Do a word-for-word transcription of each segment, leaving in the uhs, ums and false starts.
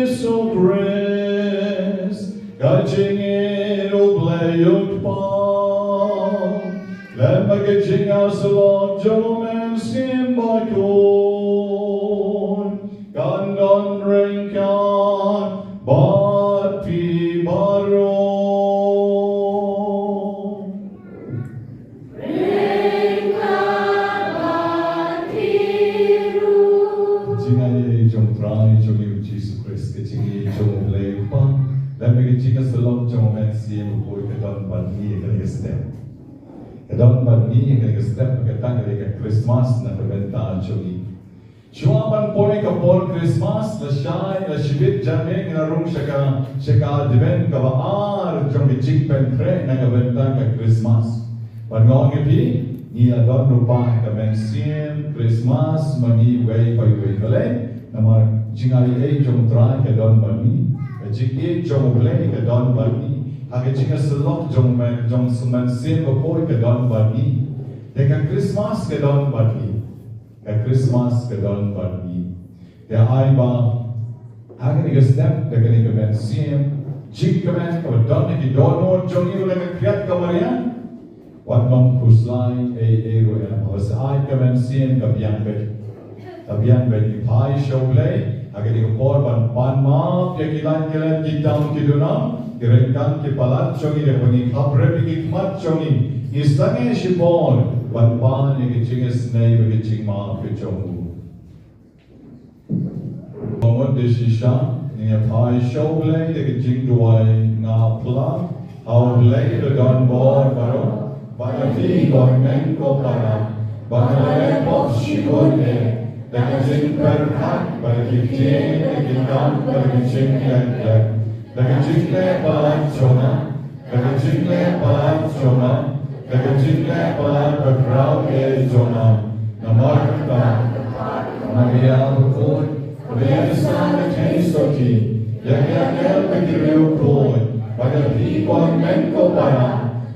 Jisu Khrist, ka jingïeit U Blei U Kpa, lem bad ka jingïasyllok jong U Mynsiem Bakhuid, kan don ryngkat bad phi baroh. Jingaiei jong U Trai jong ngi U Jisu Khrist, ka jingaiei jong U Blei U Kpa, lem bad ka jingïasyllok jong U Mynsiem Bakhuid ka don bad ngi ha kane ka step. Ka don bad ngi ha kane ka step, kata ka dei ka Christmas na ka bynta jong ngi. Shuwa ban poi ka por Christmas, lashai, lashibit janmiet ngi la rung sha ka, sha ka Advent kaba ar jong ka jingpynkhreh na ka bynta ka Christmas. Bad nga ong ïa phi, ngi la don lypa ha ka mynsiem Christmas ma ngi iwei pa iwei. Balei? Namar jingaiei jong U Trai ka don bad ngi. Ka jingïeit jong U Blei ka don bad ngi. Ha ka jingïasyllok jong U Myn, jong U Mynsiem Bakhuid ka don bad ngi. Te ka Christmas ka don bad ngi. Ka Christmas ka don bad ngi. Te ai ba ha kane ka step, da kane ka mynsiem jingkmen kaba don ha ki dohnud jong ngi, da ka khriat ka mariang, wat nym khuslai ei ei ruh em. Haba shu ai ka mynsiem ka biang beit. Ka biang beit, ngi phai sha U Blei ha kane ka por ban pan map ïa ki lait ki lait, ki tam ki duna, ki ryngkang ki palat jong ngi, da kaba ngi khapbrip ïa ki khmat jong ngi. Ngi sangeh shipor ban pan ïa ka jingisynei bad ka jingmap ka jong U. Ba mut da shisha ngi ïa phai sha U Blei da ka jingduwai, nga phla ha U Blei ba don bor baroh, bad ha phi ko hynmen ko para, ba nga la leh pop shibun eh, da ka jingpyrkhat, bad da ki ktien, da ki kam, bad da ki jingkhlem khlem, da ka jingleh palat jong nga, da ka jingleh palat jong nga, da ka jingleh palat bakhraw eh jong nga. Namar kata, Maria bakhuid, kaba ïaid san ïa ki sotti, ïa ki angel bad ki riewkhuid, bad ïa phi ko hynmen ko para,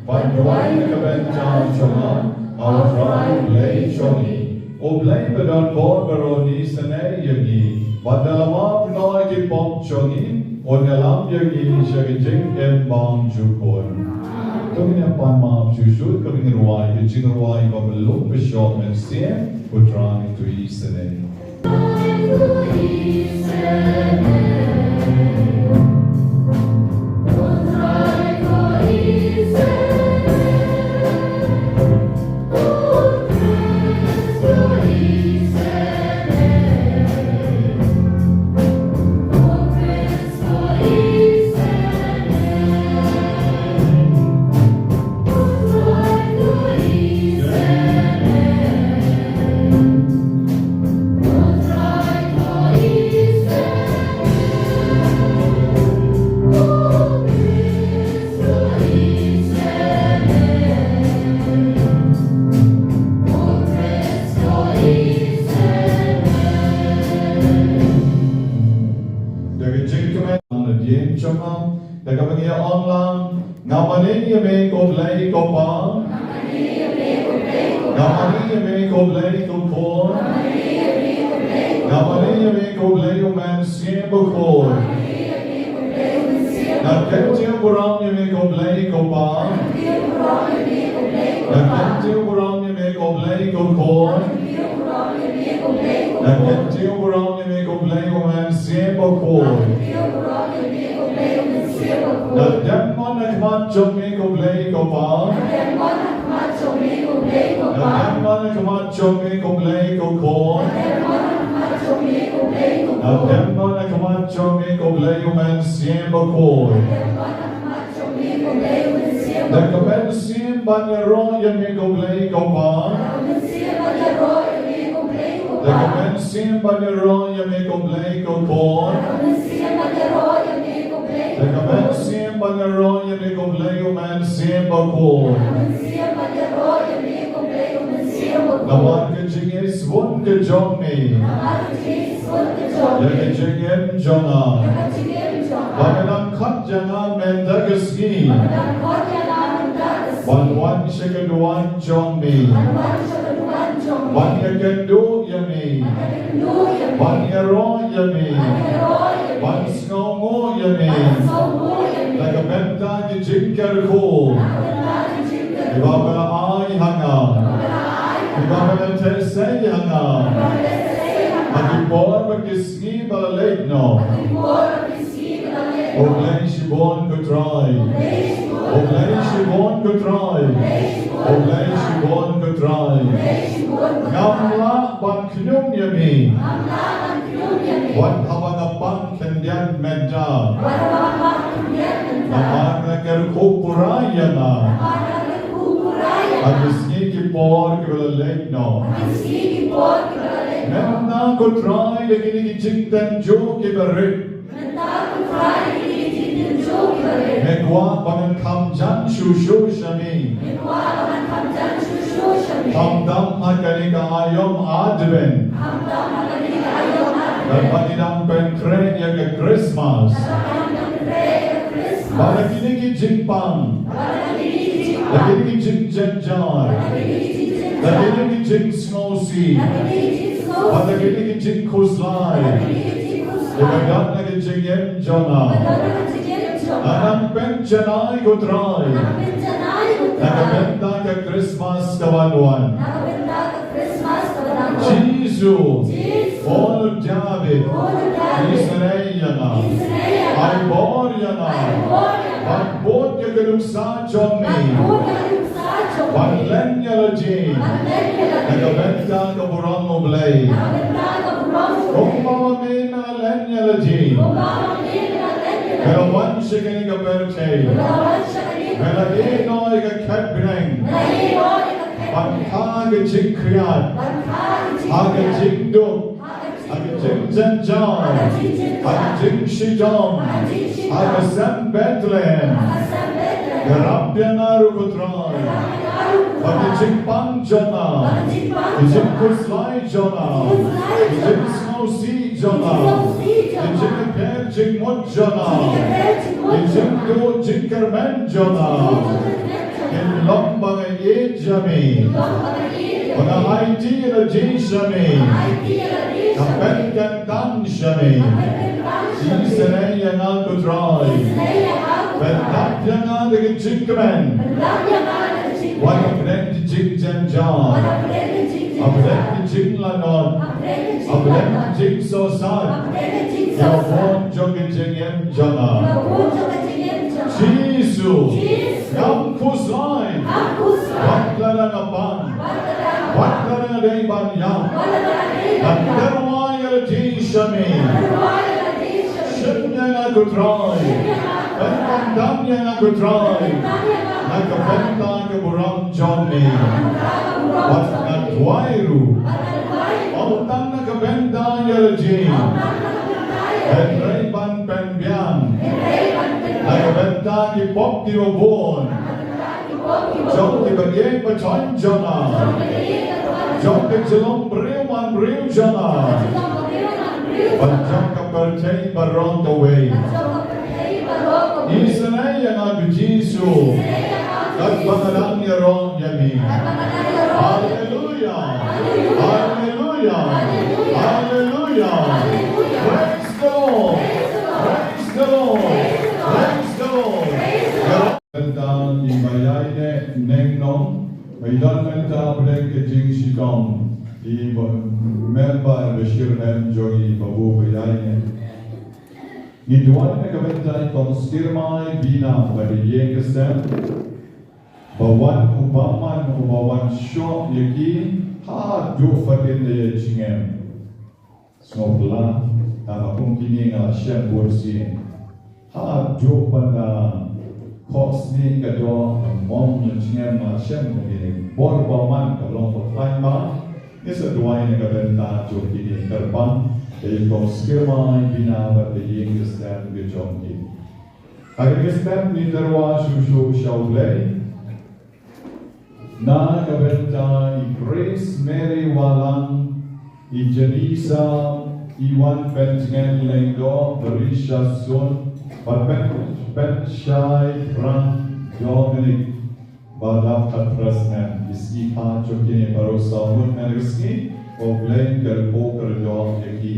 ban duwai na ka bynta jong nga ha U Trai U Blei jong ngi. U Blei ba don bor baroh un isynei ïa ngi, bad un ïalam noh ïa ki pop jong ngi, un ïalam ïa ngi sha ka jingim bymjukut. To ngin ïa pan map shuh shuh, ka jingrwai, ka jingrwai ba mluh ba shoh mynsiem, U Trai to isynei. Da ka jingkmen na dien jong nga, da kaba ngi ong lang, nga mane ïa me ko Blei ko Pa. Nga mane ïa me ko Blei ko Khun. Nga mane ïa me ko Blei U Mynsiem Bakhuid. Nga kyntiew burom ïa me ko Blei ko Pa. Nga kyntiew burom ïa me ko Blei ko Khun. Nga kyntiew burom ïa me ko Blei U Mynsiem Bakhuid. Nga dem noh na khmat jong me ko Blei ko Pa. Nga dem noh na khmat jong me ko Blei ko Khun. Nga dem noh na khmat jong me ko Blei U Mynsiem Bakhuid. Da ka mynsiem ban ïaroh ïa me ko Blei ko Pa. Da ka mynsiem ban ïaroh ïa me ko Blei ko Khun. Da ka mynsiem ban ïaroh ïa me ko Blei U Mynsiem Bakhuid. Namar ka jingïeit sbun ka jong me ïa ka jingim jong nga, ba ka dang khot ïa nga mynta ka sngi ban wan sha ka duwan jong me, ban ïakynduh ïa me, ban ïaroh ïa ïa me. Ban sngewnguh ïa me. Na ka bynta ki jingkyrkhu kiba me la ai ha nga. Kiba me la theh sei ha nga. Ha ki por bad ki sngi ba la leit noh. U Blei shibun ko Trai. U Blei shibun ko Trai. U Blei shibun ko Trai. Ngam lah ban khñium ïa me. Wat haba nga pang khyndiat mynta. Namar nga kyrkhu pura ïa nga. Ha ki sngi ki por kiba la leit noh. Mynta ko Trai, da kine ki jingtynjuh kiba rit. Nga kwah ba ngan kham jan shuh shuh sha me. Khamtam ha kane ka aïom Advent. Bad ba ngi dang pynkhreh ïa ka Christmas. Ba da kine ki jingpang, da kine ki jingjynjar, da kine ki jingsngewsih, bad da kine ki jingkhuslai kiba don ha ka jingim jong nga, nga nang pynjanai ko Trai na ka bynta ka Christmas ka ban wan. Jisu, Khun u Dabid, isynei ïa nga. Ai bor ïa nga. Ban bud ïa ka nuksa jong me. Ban len ïa lade na ka bynta ka burom U Blei. Kumba me me la len ïa lade, me la wan sha kane ka pyrthei. Me la ïeh noh ïa ka khet bneng. Ban kha ka jingkhriat ha ka jingduk, ha ka jingjynjar, ha ka jingshitom, ha ka sem Bethlehem. Ïarap ïa nga ruh ko Trai. Ba ki jingpang jong nga, ki jingkhuslai jong nga, ki jingsngewsih jong nga, ki jingpher jingmut jong nga, ki jingduh jingkyrmen jong nga, kin long ba nga ïeit sha me. Ba nga aiti ïa lade sha me. Nga pynkyntang sha me. Isynei ïa nga ko Trai. Pyndap ïa nga da ka jingkmen. Wat hapdeng ka jingjynjar, hapdeng ka jinglanot, hapdeng ka jingsngewsih, ïa ka bun jong ka jingim jong nga. Jisu, ngam khuslai wat lada nga pang, wat lada nga dei ban ïap. Ngan tyrwa ïa lade sha me. Shim ïa nga ko Trai. Pynkyntang ïa nga ko Trai na ka bynta ka burom jong me. Bad nga duwai ruh, ym tang na ka bynta ïa lade, hynrei ban pynbiang na ka bynta ki pop kiba bun jong kiba ïeit ba thoiñ jong nga, jong ka jinglong briew man briew jong nga, bad jong ka pyrthei baroh kawei. Isynei ïa nga ko Jisu, katba nga dang ïaroh ïa me. Haleluia. Haleluia. Haleluia. Praise the Lord. Praise the Lord. Praise the Lord. Ïaroh. Mynta i Baïaineh Neng Nong, ba i don mynta hapdeng ka jingshitom, i ba, member ba shyrkhei jong i Babu Baïaineh. Ngi duwai na ka bynta i Kong Skirmai Bina bad i ïing ki sem, ba wat u bymman uba wan shoh ïa ki haduh ba kin da ïa jingim. Sngewbha, tang ba kum kine nga la shem bun sien. Haduh ban da khohsniew ka doh, ka mong jingim nga la shem bun kine. Bor bymman ka long ba khlaiñ bha. Ngi sa duwai na ka bynta jong kine kyrpang, da i Kong Skirmai Bina bad ka ïing ki sem ki jong ki. Ha kane ka step ngi tyrwa shuh shuh sha U Blei. Na ka bynta i Grace Mary Walang, i Janisa, i Wan Benjamin Lengdo, Marisha Sun, bad Pen, Penshai Brand Dominic, ba dap kat President, i sngi ha jong kine baroh saw ngut na ka sngi, U Blei un kyrkhu kyrdoh ïa ki.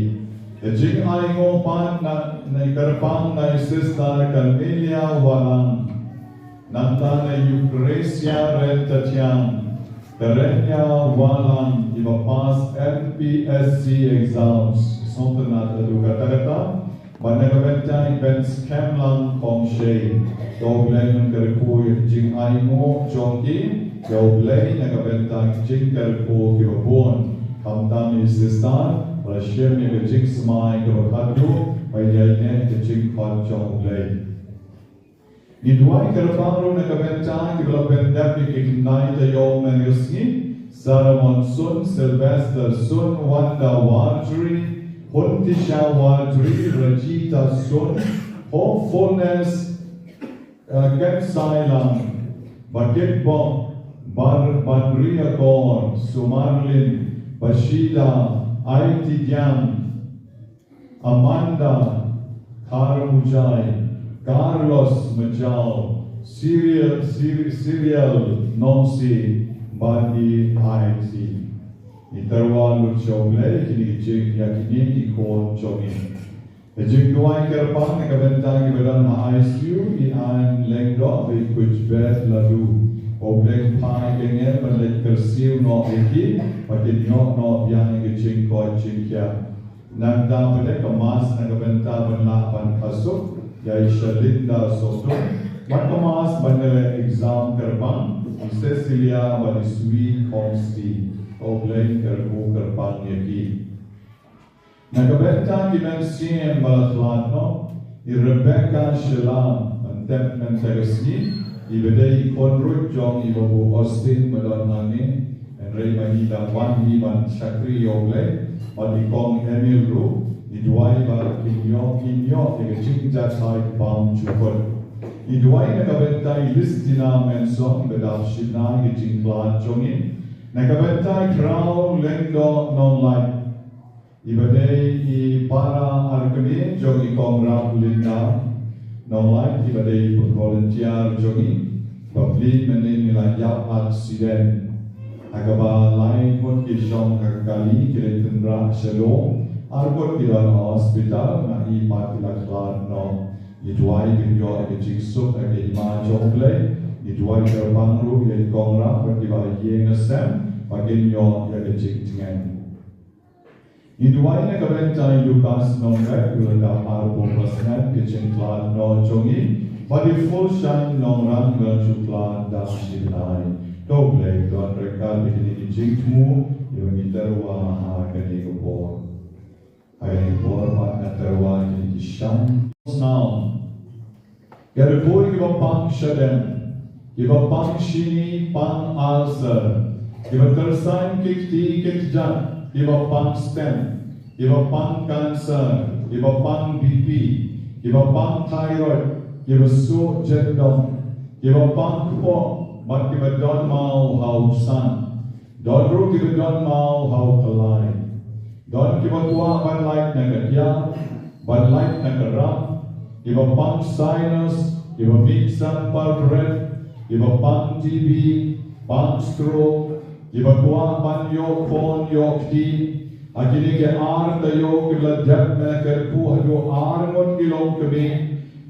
Ka jingainguh pat na, na i kyrpang na i Sister Carmelia Walang. Nangta na i Eucharistia Ryntathiang. Karenia Walang iba pass M P S C exams. Sngewtynnat haduh katta katta. Bad na ka bynta i Ben Skhem Lang Khongshei. Ïa U Blei un kyrkhu ïa ka jingainguh jong ki. Ïa U Blei na ka bynta ki jingkyrkhu kiba bun. Khamtam i Sister, ba la shim ïa ka jingsmai kaba khatduh, ba ïaineh ïa ka jingkhot jong U Blei. Ngi duwai kyrpang ruh na ka bynta kiba la pyndep ïa ki khyndai taïew mynrasngi, Sarah Monsoon, Sylvester Soon, Wanda Warjri, Huntisha Warjri, Rajita Soon, Hopefulness, eh, Kensailang, Bakitbok, Bar-, Banriakor, Sumarlin, Bashida, Aitidiang, Amanda Kharmujai, Carlos Majau, Cyril, Cyr-, Cyril Nongsi, bad i Aiti. Ngi tyrwa lut sha U Blei, kine ki jing ïa kine ki khun jong ngi. Ka jingduwai kyrpang na ka bynta kiba don ha I C U, i Ann Lyngdoh, i Kuchbet Ladu. U Blei phai ka ngeit ban leit kyrsiew noh ïa ki, ba kin ïoh noh biang ïa ka jingkoit jingkhiah. Nangta pat ka mass na ka bynta ban lah ban khasuk ïa i Shalinda Soto. Bad ka mass ban ïaleh exam kyrpang i Cecilia bad i Sweet Khongsti. Ka U Blei kyrkhu kyrpang ïa ki. Na ka bynta ki mynsiem ba la khlad noh, i Rebecca Sheila, ban tep mynta ka sngi, iba dei i khun ruh jong i Babu Austin ba don hangne, hynrei ba ngi dang wan hi ban shakri ïa U Blei, bad i Kong Emil ruh, ngi duwai ba kin ïoh, kin ïoh ïa ka jingjahthait bymjukut. Ngi duwai na ka bynta i Listina Mensong, iba dap shim ïa ka jingkhlad jong ngi. Na ka bynta i Khraw Lyngdoh Nonglait, iba dei i para arkmie jong i Kong Rap Linda Nonglait, iba dei i volunteer jong i, ba plie mynnin i la ïap accident. Ha kaba lai ngut ki shong ha ka kali, ki leit tynrah sha lum, ar ngut ki don ha hospital, ma i pat i la khlad noh. Ngi duwai ba kin ïoh ïa ka jingsuk ha ka hima jong U Blei. Ngi duwai kyrpang ruh ïa i Kong Rap bad kiba ha ïing ha sem, ba kin ïoh ïa ka jingtngen. Ngi duwai na ka bynta i Lucas Nongbet, u la dap arphew percent ka jingkhlad noh jong ngi, bad i Fulshang Nongrang, u la ju khlad da shi bnai. To U Blei un don ryngkat ïa kine ki jingthmu, ïa ba ngi tyrwa ha kane ka por. Ha kane ka por pat nga tyrwa ïa kine ki shan. Now, Kyrkhu ïa kiba pang shadem, kiba pang shini, pang ulcer, kiba tyrsain ki kti ki kjat, kiba pang stent, kiba pang cancer, kiba pang B P, kiba pang thyroid, kiba suh jyndong, kiba pang kpoh, bad kiba don maw ha u ksan. Don ruh kiba don maw ha u kyllai. Don kiba kwah ban lait na ka diar, ban lait na ka rang, kiba pang sinus, kiba mih sem par bret, kiba pang T B, pang stroke, kiba kwah ban ïoh khun ïoh kti. Ha kine ki ar taïew kiba la dep, nga kyrkhu haduh ar ngut ki longkmie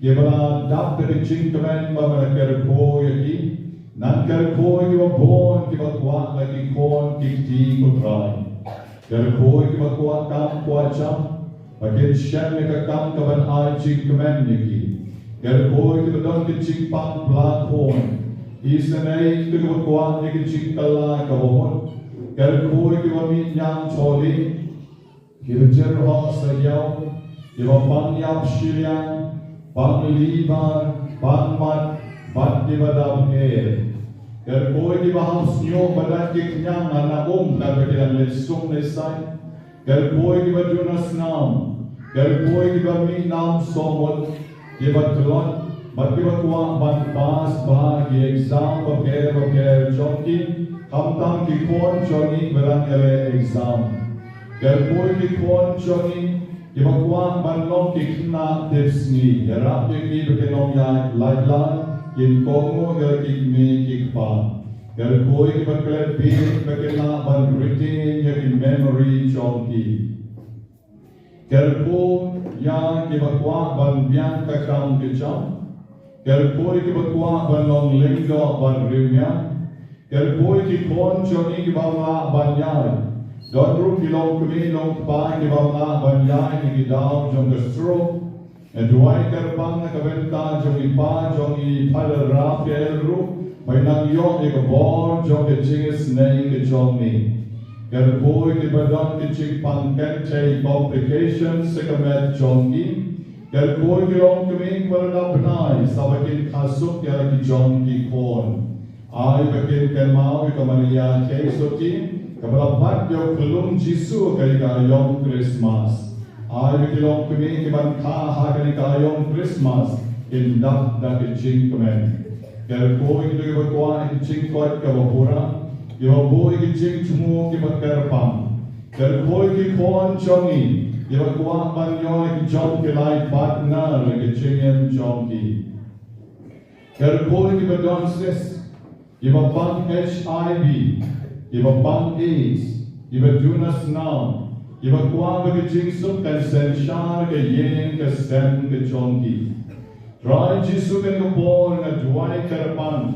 kiba la dap da ka jingkmen ba nga kyrkhu ïa ki. Nang kyrkhu ïa kiba bun kiba kwah la ki khun ki kti, ko Trai. Kyrkhu ïa kiba kwah kam kwah jam, ba kin shem ïa ka kam kaban ai jingkmen ïa ki. Kyrkhu ïa kiba don ka jingpang pla khun, isynei ïa kiba kwah ïa ka jingkylla kaba mut. Kyrkhu ïa kiba mih ñiang choli, kiba jyrhoh saïaw, kiba pang ïap shiliang, pang liver, pang mat, bad kiba dap eh. Kyrkhu ïa kiba hap sniew ba dang ki khñiang ha na um katba ki dang leit sum leit sai. Kyrkhu ïa kiba duna snam, kyrkhu ïa kiba mih nam sawmut, kiba tlot, bad kiba kwah ban pass bha ki exam bapher bapher jong ki, khamtam ki khun jong ngi ba dang ïaleh exam. Kyrkhu ïa ki khun jong ngi kiba kwah ban long ki khynnah tipsngi, ïarap ïa ki ba kin long ïaid lait lait, kin kohnguh ïa ki kmie ki kpa. Kyrkhu ïa kiba klet bieit ba kin lah ban retain ïa ki memory jong ki. Kyrkhu ïa kiba kwah ban biang ka kam ka jam. Kyrkhu ïa kiba kwah ban long lyngdoh ban riewniam. Kyrkhu ïa ki khun jong ngi kiba ym lah ban ïaid. Don ruh ki longkmie longkpa kiba ym lah ban ïaid na ki daw jong ka stroke. Nga duwai kyrpang na ka bynta jong i pa jong i Father Raphael ruh, ba in nang ïoh ïa ka bor jong ka jingisynei ka jong me. Kyrkhu ïa kiba don ki jingpang kynthei, complications, ha ka met jong ki. Kyrkhu ïa ki longkmie kiba la dap bnai, sa ba kin kha suk ïa la ki jong ki khun. Ai ba kin kynmaw ïa ka Maria Theisotti, kaba la bat ïa u khyllung Jisu ha kane ka aïom Christmas. Ai ba ki longkmie kiban kha ha kane ka aïom Christmas kin dap da ka jingkmen. Kyrkhu ïa kito kiba kwah ïa ka jingkoit kaba pura, kiba buh ïa ka jingthmu kaba kyrpang. Kyrkhu ïa ki khun jong ngi kiba kwah ban ïoh ïa ki jong ki lai partner ha ka jingim jong ki. Kyrkhu ïa kiba don cyst, kiba pang H I V, kiba pang AIDS, kiba duna snam, kiba kwah ba ka jingsuk kan synshar ka ïing ka sem ka jong ki. Trai Jisu, kane ka por nga duwai kyrpang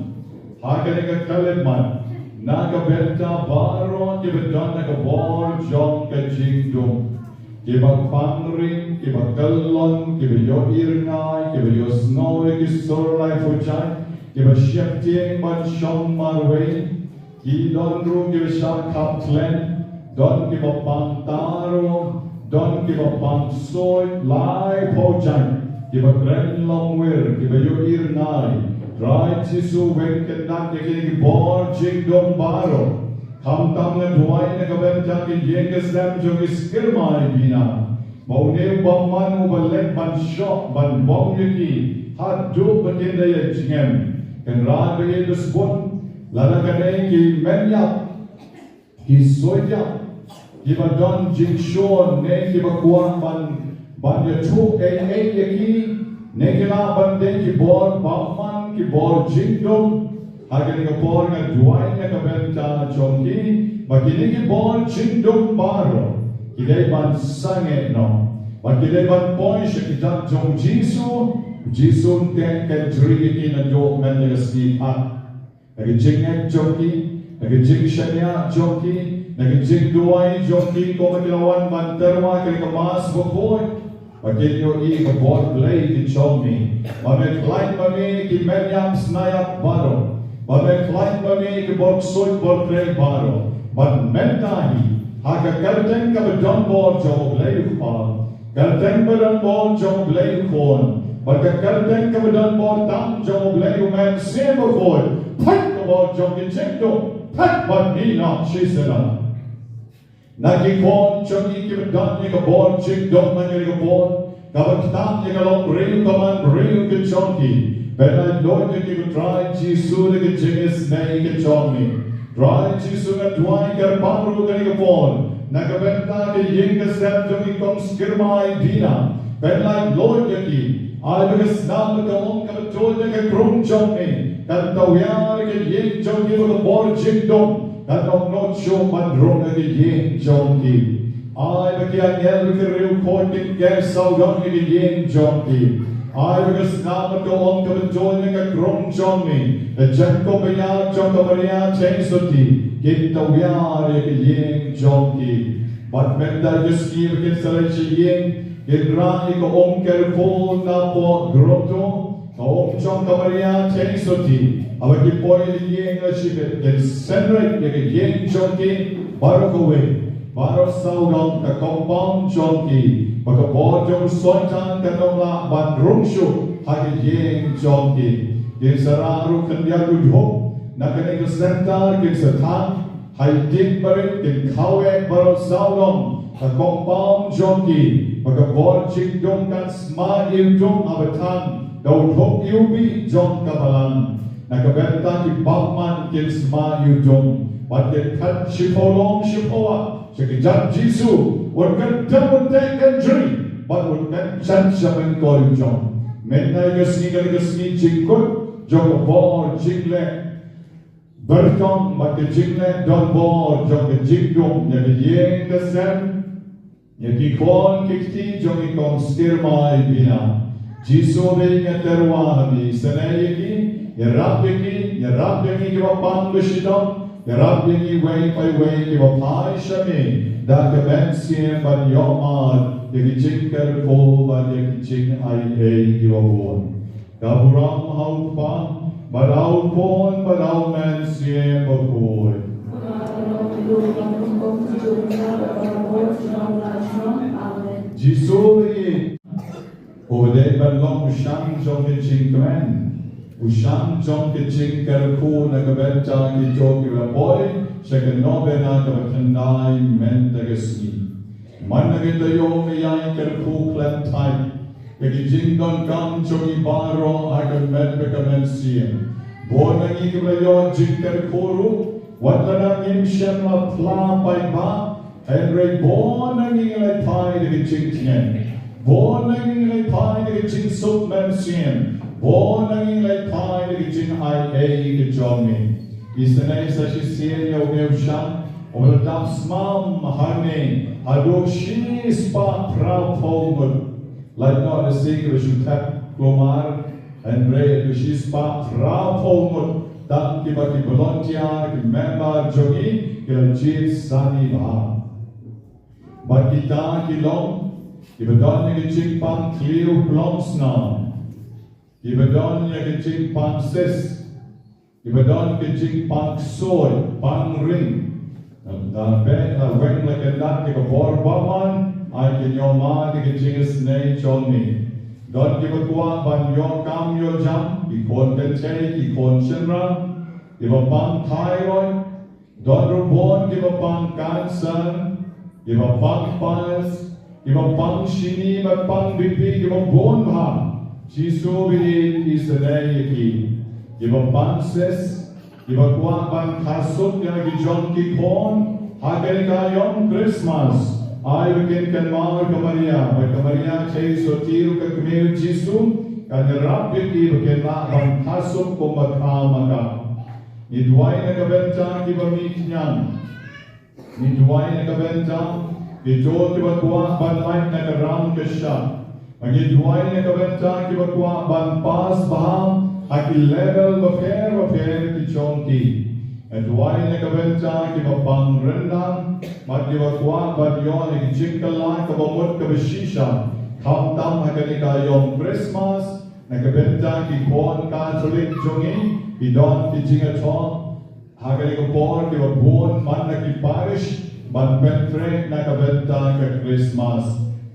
ha kane ka khyllipmat na ka bynta baroh kiba don ha ka bor jong ka jingdum. Kiba pang ring, kiba kyllon, kiba ïohi rngai, kiba ïohsngew ïa ki sur laiphew jait, kiba sheptieng ban shong marwei, ki don ruh kiba shah khap khlem, don kiba pang taro, don kiba pang suid laiphew jait, kiba kren longwir, kiba ïohi rngai. Trai Jisu, wan kyndat ïa kine ki bor jingdum baroh. Khamtam nga duwai na ka bynta ka ïing ka sem jong ki skirma i Bina. Ba une u bymman uba leit ban shoh ban bom ïa ki haduh ba kin da ïa jngem. Kynrad ba ïeit ba sbun, lada kane ki mynïap, ki soitïap, kiba don jingshun ne kiba kwah ban, ban ïathuh ei ei ïa ki, ne ki lah ban dei ki bor bymman, ki bor jingdum. Ha kane ka por nga duwai na ka bynta jong ki ba kine ki bor jingdum baroh ki dei ban sangeh noh, ba ki dei ban poi sha ki jait jong u Jisu. U Jisu un teh kynjri ïa ki naduh mynta ka sngi pat. Na ka jingngeit jong ki, na ka jingshaniah jong ki, na ka jingduwai jong ki, kumba ki la wan ban tyrwa ha kane ka Mass bakhuid, ba kin ïohi ka bor Blei ka jong me. Ba me khlaiñ ma me ki mynïap snaiap baroh. Ba me khlaiñ ma me ki bor ksuid bor trei baroh. Bad mynta hi, ha ka kyrteng kaba don bor jong U Blei U Kpa, kyrteng ba don bor jong U Blei U Khun, bad ka kyrteng kaba don bor tam jong U Blei U Mynsiem Bakhuid, phet ka bor jong ki jingdum, phet bad ngin ïoh shisha. Na ki khun jong ngi kiba don ïa ka bor jingdum ha kane ka por, kaba ktah ïa ka longbriew ka manbriew ka jong ki, pynlait lut ïa ki, ko Trai Jisu, da ka jingisynei ka jong me. Trai Jisu, nga duwai kyrpang ruh ha kane ka por na ka bynta ka ïing ka sem jong i Kong Skirma i Bina. Pynlait lut ïa ki. Ai ba ka snam bad ka ong kaba tuid na ka krung jong me kan tawiar ïa ka ïing jong ki, ba ka bor jingdum kan ym nud shuh ban rung ha ka ïing jong ki. Ai ba ki angel bad ki riewkhuid kin ker sawdong ïa ka ïing jong ki. Ai ba ka snam bad ka ong kaba tuid na ka krung jong me, ka jingkyrkhu ba ïar jong ka Maria Theisotti, kin tawiar ïa ka ïing jong ki. Bad mynta ïa ka sngi ba kin sa leit sha ïing, kin rah ïa ka um kyrkhu napoh grotto, ka um jong ka Maria Theisotti. Haba ki poi ïa ka ïing, la shibit kin synreit ïa ka ïing jong ki baroh kawei, baroh sawdong ka compound jong ki, ba ka bor jong u Soitan kan ym lah ban rung shuh ha ka ïing jong ki. Kin sa rah ruh khyndiat u dhup na kane ka center, kin sa thang ha i tieng barit, kin khawoh baroh sawdong ka compound jong ki, ba ka bor jingdum kan sma iwdum haba thang da u dhup iwbih jong ka balang. Na ka bynta ki bymman kin sma iwdum bad kin phet shiphew lum shiphew wah sha ka jait Jisu, un kyndem, un teh kynjri bad un kynshet sha mynkoi u jong. Mynta ïa ka sngi ka dei ka sngi jingkut jong ka bor jingleh byrjong bad ka jingleh donbor jong ka jingdum ïa ka ïing ka sem. Ïa ki khun ki kti jong i kong Skirma i Bina. Jisu ba ïeit nga tyrwa ha me, isynei ïa ki, ïarap ïa ki, ïarap ïa ngi kiba pang ba shitom, ïarap ïa ngi iwei pa iwei kiba phai sha me da ka mynsiem ban ïoh mad ïa ki jingkyrkhu bad ïa ki jingai ei kiba bun. Ka burom ha u Kpa, bad ha u Khun, bad ha u Mynsiem Bakhuid. Jisu ba ïeit, u dei ban long u shang jong ka jingkmen, u shang jong ka jingkyrkhu na ka bynta kito kiba poi sha ka novena kaba khyndai mynta ka sngi. Man la ka taïew me ïai kyrkhu khlem thait ïa ki jingdonkam jong ngi baroh ha ka met bad ka mynsiem. Bun na ngi kiba la ïoh jingkyrkhu ruh, wat la ngim shym la phla paidbah, hynrei bun na ngi ngi la phai da ka jingtngen. Bun na ngi ngi la phai da ka jingsuk mynsiem. Bun na ngi ngi la phai da ka jingai ei ka jong ngi. Isynei sa shisien ïa u meiwshang uba la dap smam hangne haduh shispah phra phew ngut. Lait noh da shi kiba shu thep kulmar, hynrei haduh shispah phra phew ngut tang kiba ki volunteer, ki member jong ngi ki la jied sani bha. Bad kita ki long kiba don ïa ka jingpang khlieh u plongsnam, kiba don ïa ka jingpang sis, kiba don ka jingpang ksuid, pang ring. Da beh la weng la kyndat ïa ka bor bymman, ai kin ïoh mad ïa ka jingisynei jong ngi. Don kiba kwah ban ïoh kam ïoh jam, ki khun kynthei, ki khun shynrang, kiba pang thyroid, don ruh bun kiba pang cancer, kiba pang piles, kiba pang shini bad pang B P kiba bun bha. Jisu ba ïeit, isynei ïa ki. Kiba pang sis, kiba kwah ban kha suk ïa ki jong ki khun ha kane ka ïom Christmas, ai ba kin kynmaw ïa ka Maria, ba ka Maria ka Jisu, ka kmie Jisu, kan ïarap ïa ki ba kin lah ban kha suk kumba kha ma ka. Ngi duwai na ka bynta kiba mih khñiang. Ngi duwai na ka bynta kito kiba kwah ban lait na ka ram ka shap. Ngi duwai na ka bynta kiba kwah ban pass bha ha ki level bapher bapher ki jong ki. Ngi duwai na ka bynta kiba pang ryndang bad kiba kwah ban ïoh ïa ki jingkylla kaba mut kaba shisha, khamtam ha kane ka ïom Christmas. Na ka bynta ki khun Katholik jong ngi, ki don ki jingïathoh ha kane ka por kiba bun man la ki parish ban pynkhreh na ka bynta ka Christmas.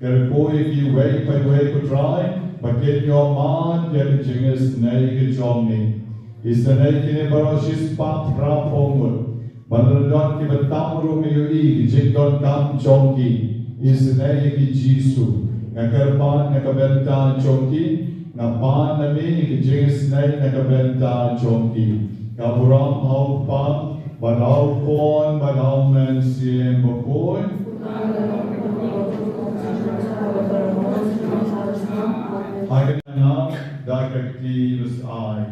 Kyrkhu ïa kiwei pa iwei, ko Trai, ba kin ïoh mad ïa ka jingisynei ka jong ngi. Isynei ïa kine baroh shispah phra phew ngut. Ba la don kiba tam ruh, ngi ïohi ki jingdonkam jong ki. Isynei ïa ki Jisu. Nga kyrpad na ka bynta jong ki, nga pan na me ïa ki jingisynei na ka bynta jong ki. Ka burom ha u Kpa, bad ha u Khun, bad ha u Mynsiem Bakhuid. Ha kane ka sngi da ka kti bad ai.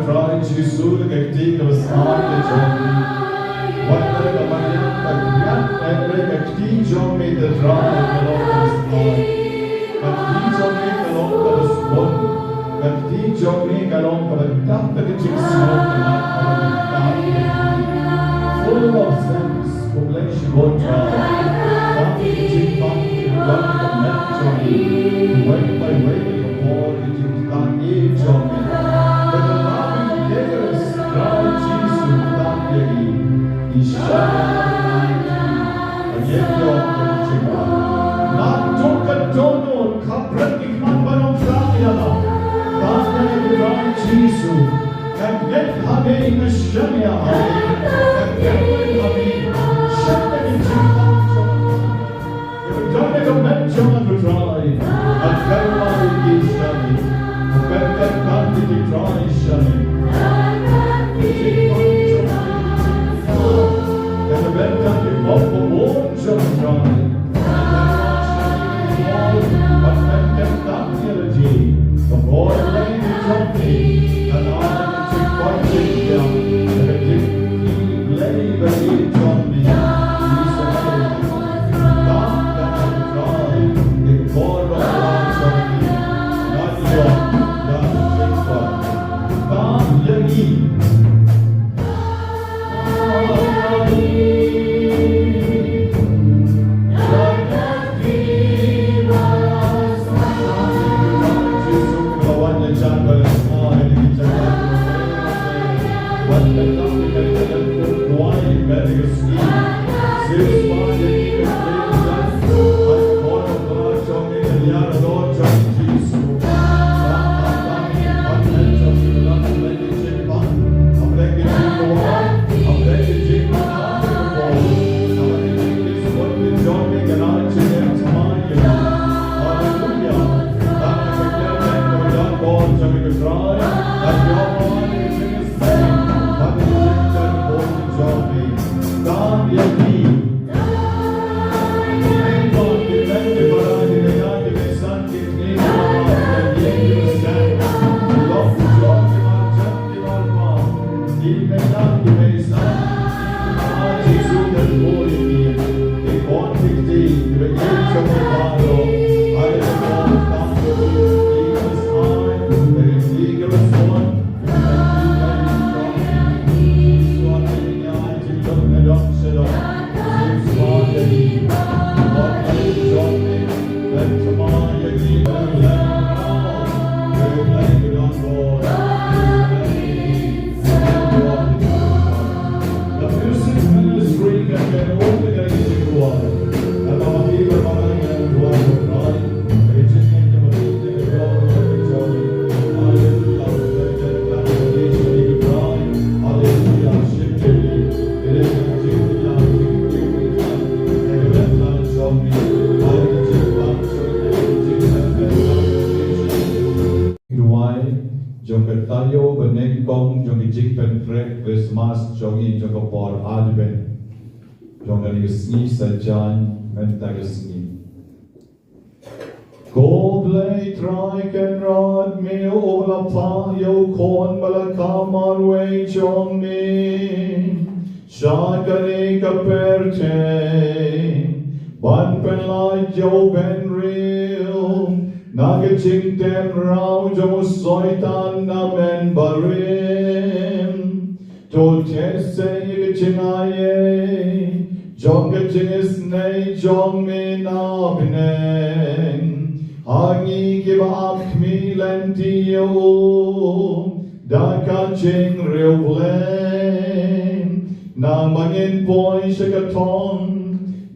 Trai Jisu, da ka kti kaba smart ka jong me. Wat la ka Mariam ka khriat, hynrei ka kti jong me, Trai, ka long kaba smart. Ka kti jong me ka long kaba sbun. Ka kti jong me ka long kaba dap da ka jingsngew kaba full of sense. Khublei shibun Trai. Ka kti jong me ka long kaba met jong me. Wei pa wei ka por ka jingkyrkhu jong me. Ka Trai Jisu, Trai Jisu. Ka Jisu. Ka ngeit ha me, nga shaniah ha me. Ka ngeit ha me. Shaniah ha me. Ka don ha ka met jong nga, ko Trai. Nga kyrpad ïa ki sha me. Nga Rwai jong ka taïew ba nyngkong jong ka jingpynkhreh Christmas jong ngi jong ka por Advent jong kane ka sngi Saitjaiñ mynta ka sngi. Ko Blei Trai Kynrad, me u la phah ïa u khun ba la kham marwei jong me sha kane ka pyrthei ban pynlait ïa u bynriew na ka jingtip raw jong u Soitan na mynbarim. To test ïa ka jingai jong ka jingisynei jong me na bneng ha ngi kiba ap khmih lynti ïa u da ka jingriewblei. Nangba ngin poi sha ka thong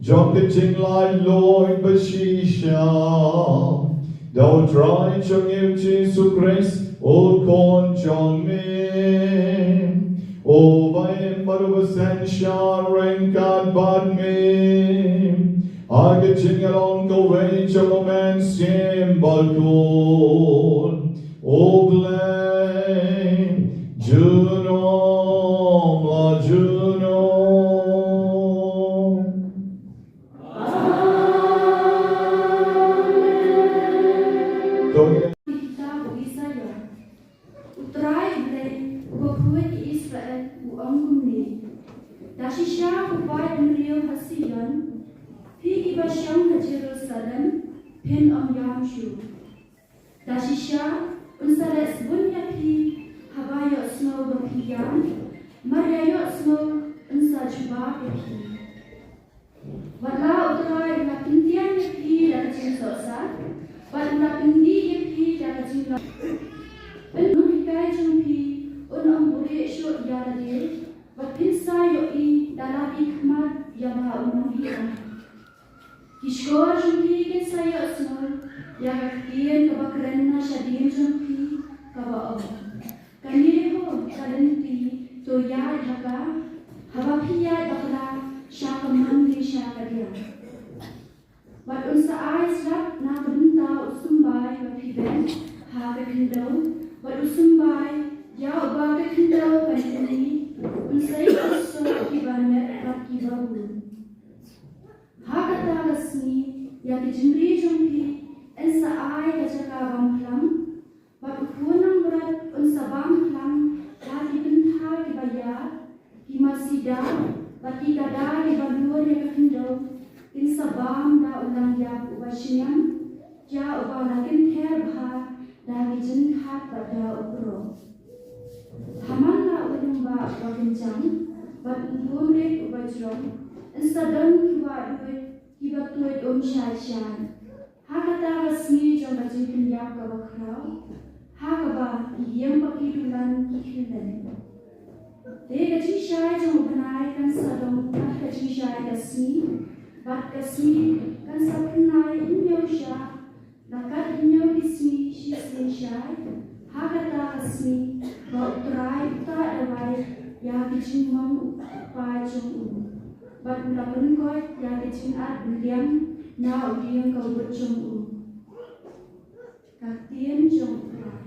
jong ka jinglaitluid ba shisha da u Trai jong ngi u Jisu Khrist u Khun jong me, uba im bad uba synshar ryngkat bad me ha ka jingïalong kawei jong U Mynsiem Bakhuid, U Blei junom la junom. Kitab u Isaïah. U Trai U Blei, uba khuid ïa Israel, u ong kumne: Da shisha u paid bynriew ha Sion, phi kiba shong ha Jerusalem, phin ym ïam shuh. Da shisha un sa leh sbun ïa phi haba ïohsngew ba phi ïam, mar ïa ïohsngew un sa jubab ïa phi. Wat la U Trai u la pyntiang ïa phi da ka jingsohsat, bad u la pyndih ïa phi da ka jinglong. Pynhikai jong phi un ym buhrieh shuh ïa lade, bad phin sa ïohi da lade khmat ïa ba u nonghikai. Ki shkor jong phi kin sa ïohsngew ïa ka ktien kaba kren na shadien jong phi, kaba ong: Kane ho ka lynti, to ïaid ha ka, haba phi ïaid bakla sha ka man ne sha ka diang. Bad un sa ai slap na ka bynta u symbai ba phi beh ha ka khyndew, bad u symbai ïa uba ka khyndew kan kynni, un sa ïoh suk kiba met bad kiba bun. Ha kata ka sngi, ïa ki jingri jong phi yn sa ai ka jaka bam phlang, bad u khun nongbrat un sa bam phlang ha ki bynta kiba ïar, ki masi da bad ki kada kiba lur ïa ka khyndew kin sa bam da u langïap uba shngem, ïa uba la kynther bha da ki jingkhat bad da u krok. Ha man la u lyngba uba kynjang bad u bumrit uba jrong, yn sa don ki wahduid kiba tuid um shai shai. Ha kata ka sngi jong ka jingpynïap kaba khraw, ha kaba ki ïing bad ki dulan ki khih lem. Te ka jingshai jong u bnai kan sa long kat ka jingshai ka sngi, bad ka sngi kan sa pynlait hynñiew shah, la kat hynñiew ki sngi shi sien shai. Ha kata ka sngi ba U Trai u tah dawai ïa ki jingmong u paid jong u, bad u la pynkoit ïa ki jingat bymliang na u dieng kawut jong u. Ka ktien jong U Trai.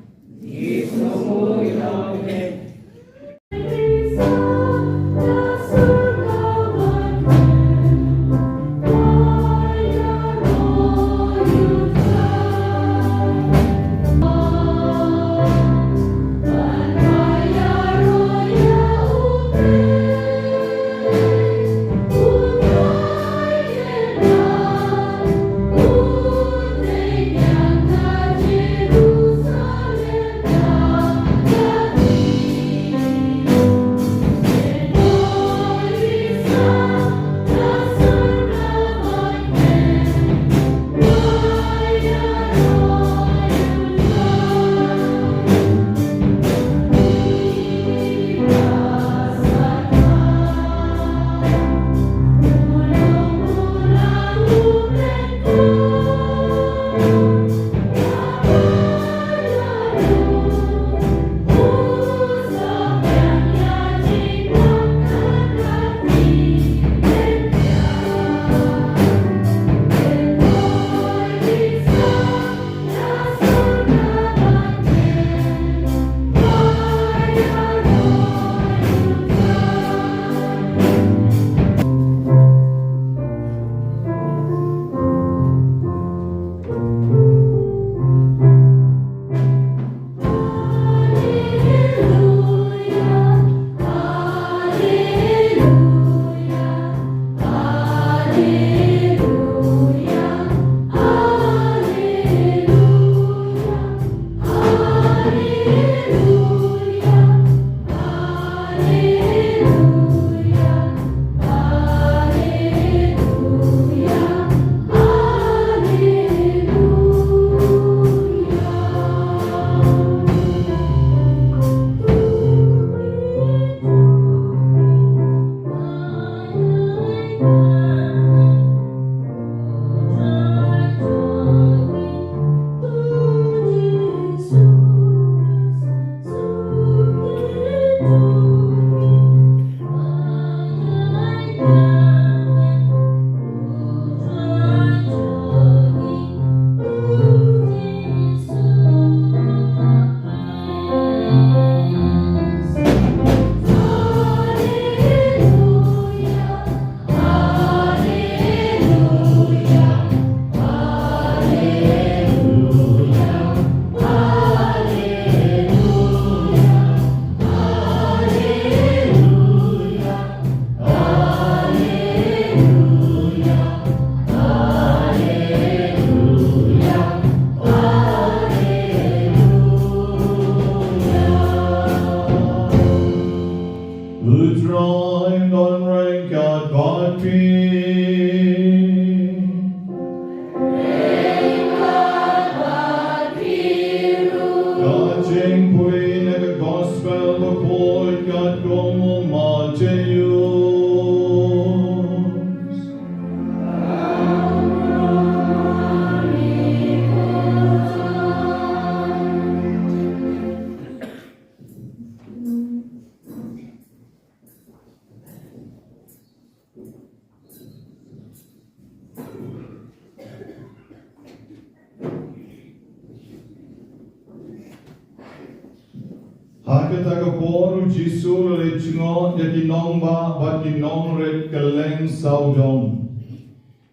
U Trai un don ryngkat bad phi. Ka jingpule na ka Gospel bakhuid katkum u Mathaios. Ha kata ka por u Jisu u la leit jngoh ïa ki nongbah bad ki nongrit kylleng sawdong.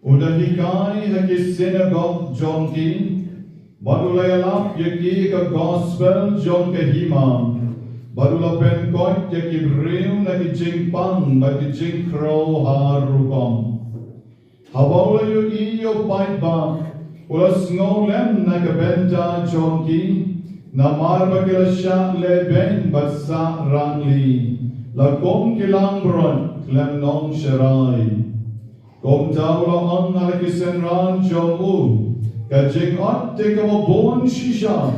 U da hikai ha ki synagog jong ki, bad u la ïalap ïa ki ka Gospel jong ka hima, bad u la pynkoit ïa ki briew na ki jingpang bad ki jingkhrew ha rukom. Haba u la ïohi ïa u paidbah, u la sngewlem na ka bynta jong ki, namar ba ki la shah lehbeiñ bad sah rangli, la kum ki langbrot khlem nongsharai. Kumta u la ong ha la ki synran jong u, ka jingïeit te kaba bun shisha,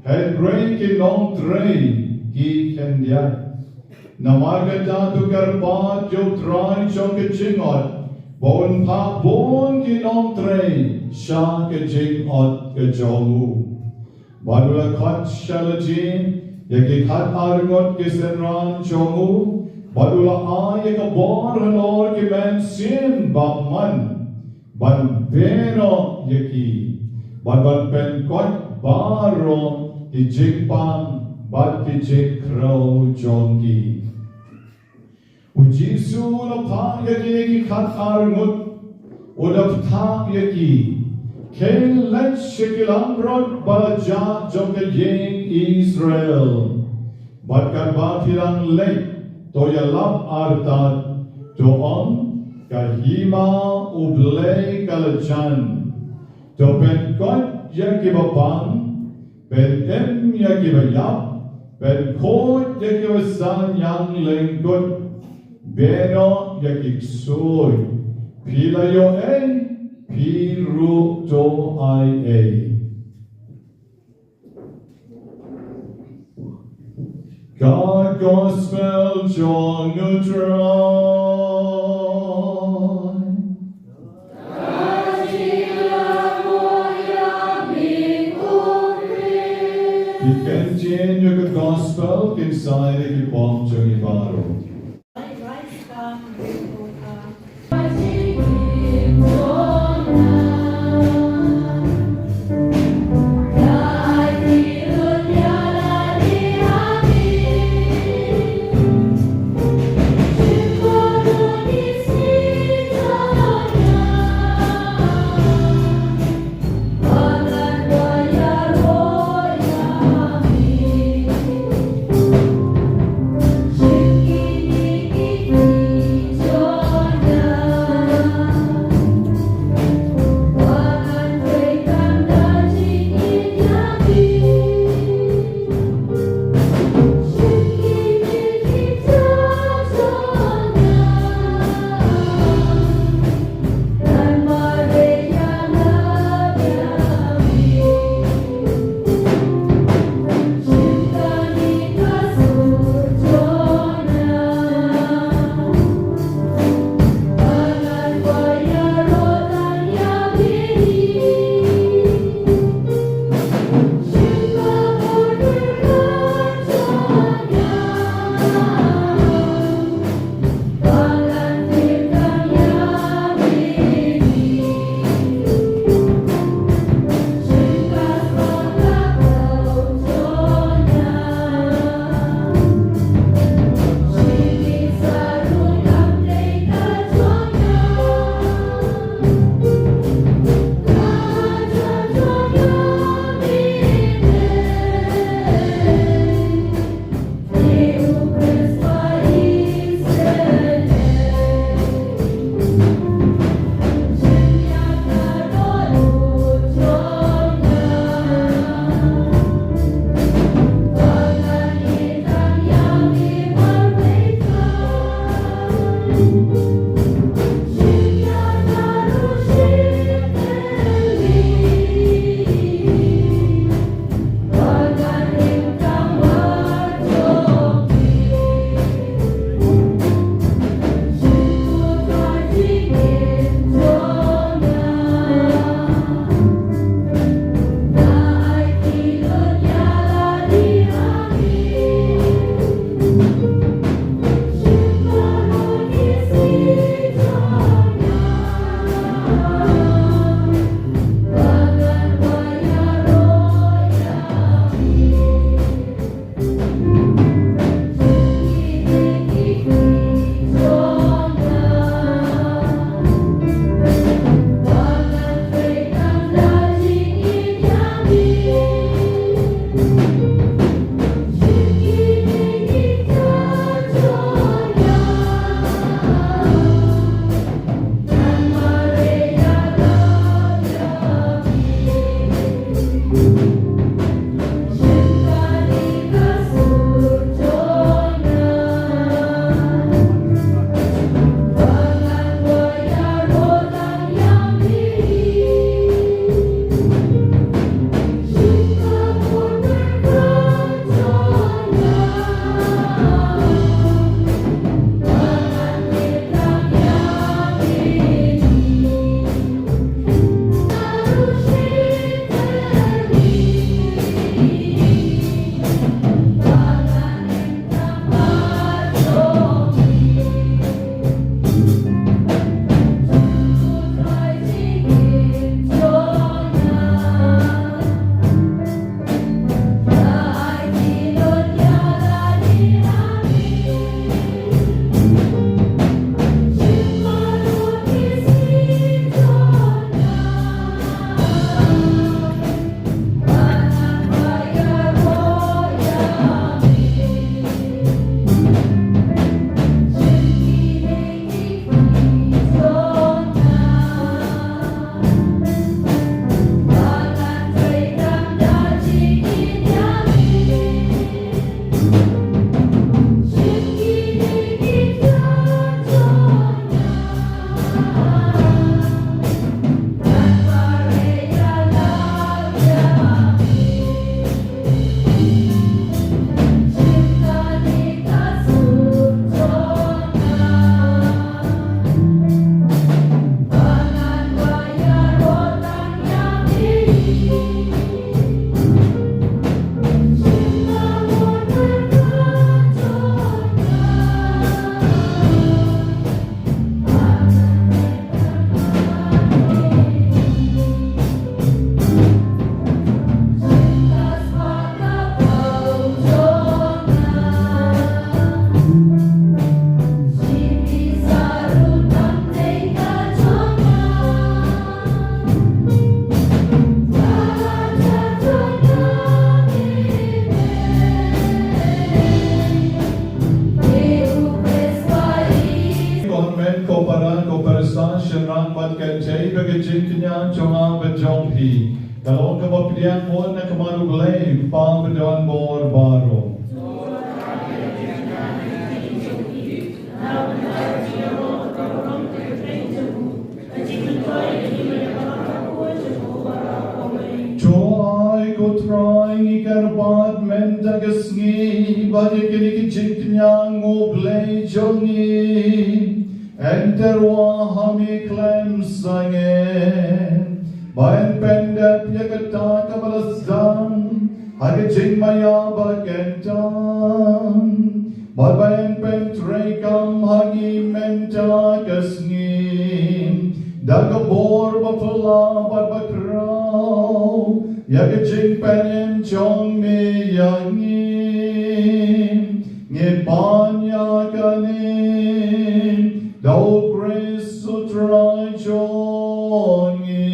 hynrei ki nongtrei ki khyndiat. Namar kata to kyrpad ïa U Trai jong ka jingïoh, ba un phah bun ki nongtrei sha ka jingïoh ka jong u. Bad u la khot sha lade ïa ki khat ar ngut ki synran jong u, bad u la ai ïa ka bor halor ki mynsiem bymman, ban beh noh ïa ki, bad ban pynkoit baroh ki jingpang bad ki jingkhrew jong ki. U Jisu u la phah ïa kine ki khat ar ngut, u la phah ïa ki: Khie leit sha ki langbrot ba la jah jong ka ïing Israel. Bad katba phi dang leit, to ïalap artat, to ong, ka hima U Blei ka la jan. To pynkoit ïa kiba pang, pynim ïa kiba ïap, pynkhuid ïa kiba sangïang lyngkut, beh noh ïa ki ksuid. Phi la ïoh ei, phi ruh to ai ei. Ka Gospel jong U Trai. Ki ktien jong ka Gospel kin sa ïa ki pop jong ngi baroh. Shynrang bad kynthei ba ka jingkñia jong nga bad jong phi ka long kaba pdiang bun na ka bynta U Blei Kpa ba don bor baroh. To ai ko Trai ngi kyrpad mynta ka sngi ba ïa kine ki jingkñia U Blei jong ngi. Ynda ruh ha mi khlem sangeh ba yn pyndep ïa kata kaba la sdang ha ka jingmaïa ba kynthang bad ba yn pyntreikam ha ngi mynta ka sngi da ka bor ba phylla bad ba khraw ïa ka jingpynim jong me ïa ngi. Ngi pan ïa kane da U Khrist U Trai jong ngi.